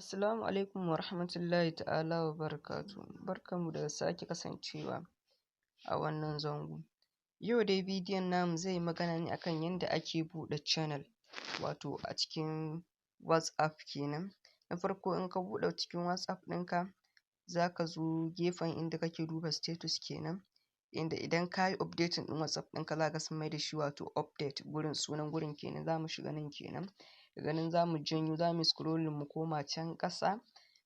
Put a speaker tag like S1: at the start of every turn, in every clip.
S1: Assalamu alaikum wa rahmatullahi ta'ala wa barakatuhu. Barkanmu da sake kasancewa a wannan zango. Yau dai bidiyon namu zai yi magana ne akan yanda ake buɗe channel, wato a cikin WhatsApp kenan. Na farko, in ka buɗe cikin WhatsApp ɗinka, zaka zo gefen inda kake duba status kenan, inda idan kayi updating ɗin WhatsApp ɗinka, zaka ga sun maida shi wato update gurin, sunan gurin kenan. Zamu shiga nan kenan. Daga nan zamu janyo, zamuyi scrolling mu koma can ƙasa.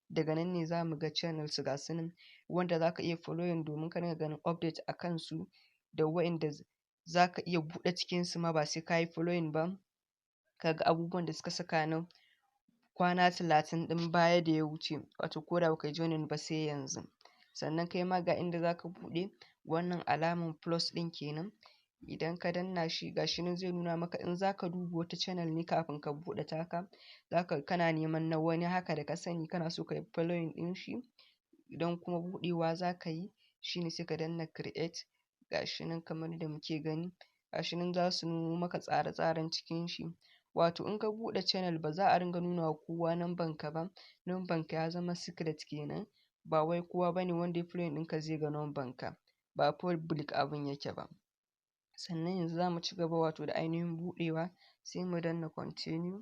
S1: Daga nan ne zamu ga channels, ga su nan wanda zaka iya following domin ka dinga ganin update a kansu, da wa'inda zaka iya buɗe cikin su ma ba sai kayi following ba, kaga abubuwan da suka saka na kwana 30 ɗin baya da ya wuce, wato ko da baka yi joining ba sai yanzu. Sannan kai ma ga inda zaka buɗe wannan alaman plus ɗin kenan. Idan ka danna shi, gashi nan zai nuna maka in zaka duba wata channel ne kafin ka buɗe taka, zaka kana neman na wani haka da ka sani kana so kayi following ɗin shi. Idan kuma buɗewa zaka yi, shine sai ka danna create. Gashi nan kamar yadda muke gani, gashi nan zasu nuno maka tsare-tsaren cikin shi. Wato in ka buɗe channel, ba za a ringa nuna wa kowa number ka ba. Number ka ya zama secret kenan. Ba wai kowa bane wanda yayi following ɗinka zai ga number ka, ba public abun yake ba. Sannan yanzu zamu ci gaba, wato da ainihin buɗewa, sai mu danna continue.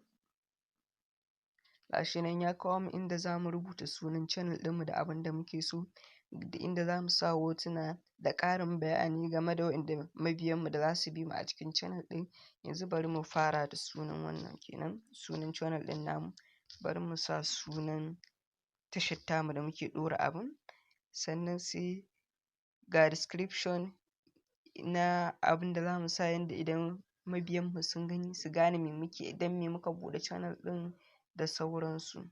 S1: Gashi nan ya kawo mu inda zamu rubuta sunan channel ɗinmu da abunda muke so, da inda zamu sa hotuna da ƙarin bayani game da wa'inda mabiyan mu da zasu bi mu a cikin channel ɗin. Yanzu bari mu fara da sunan wannan kenan, sunan channel ɗin namu. Bari mu sa sunan tashar tamu da muke ɗora abun. Sannan sai ga description na abunda zamu sa, yanda idan mabiyan mu sun gani su gane me muke, don me muka buɗe channel ɗin da sauransu.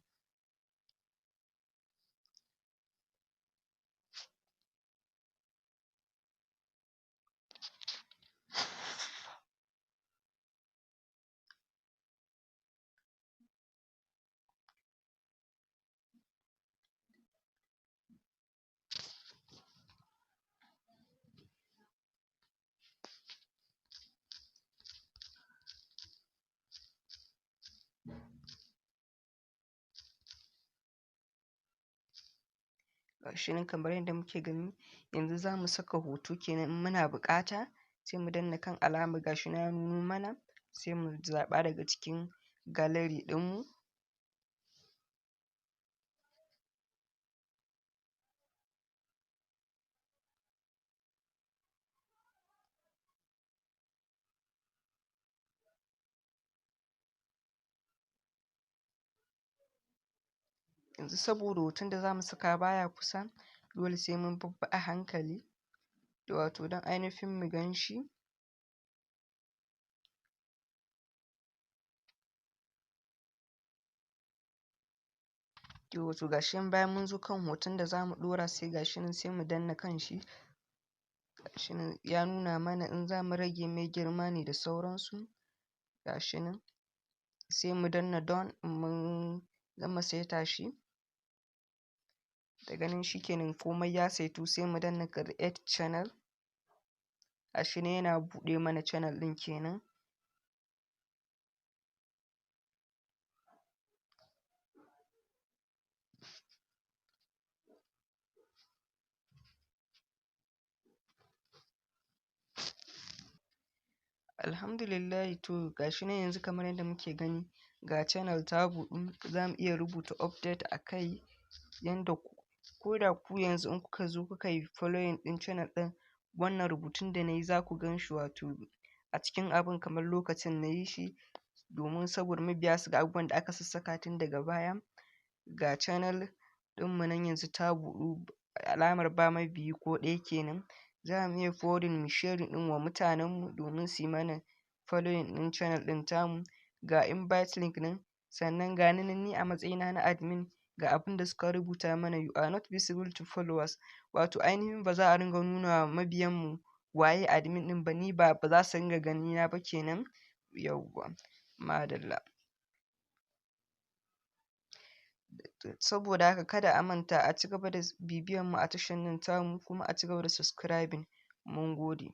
S1: Gashi nan kamar yadda muke gani, yanzu zamu saka hoto kenan in muna buƙata. Sai mu danna kan alamar, gashi nan ya nuno mana, sai mu zaɓa daga cikin gallery ɗinmu. Yanzu saboda hoton da zamu saka baya kusa, dole sai mun bibbi a hankali, wato don ainihin mu ganshi. Yawwa, to gashi nan, bayan mun zo kan hoton da zamu ɗora, sai gashi nan, sai mu danna kan shi. Gashi nan ya nuna mana in zamu rage mai girma ne da sauransu. Gashi nan, sai mu danna done in mun gama saita shi. Daga nan shikenan, komai ya saitu, sai mu danna create channel. Gashi nan yana buɗe mana channel ɗin kenan. Alhamdulillahi, to gashi nan yanzu kamar yadda muke gani, ga channel ta buɗu. Zamu iya rubuta update a kai, yanda ko da ku yanzu in kuka zo kuka yi following ɗin channel ɗin, wannan rubutun da nayi zaku gan shi, wato a cikin abun kamar lokacin nayi shi, domin saboda mabiya su ga abubuwan da aka sassaka tun daga baya. Ga channel ɗinmu nan yanzu ta buɗu, alamar ba mabiyi ko ɗaya kenan. Zamu iya forwarding, mu sharing ɗin wa mutanen mu domin su yi mana following ɗin channel ɗin tamu. Ga invite link nan. Sannan ga ni nan ni a matsayina na admin, ga abunda suka rubuta mana: "You are not visible to followers." Wato ainihin ba za a ringa nuna wa mabiyan mu waye admin ɗin ba, ni ba za su ringa gani na ba kenan. Yawwa, madalla. Saboda haka kada a manta a ci gaba da bibiyan mu a tashar nan tamu, kuma a ci gaba da subscribing. Mun gode.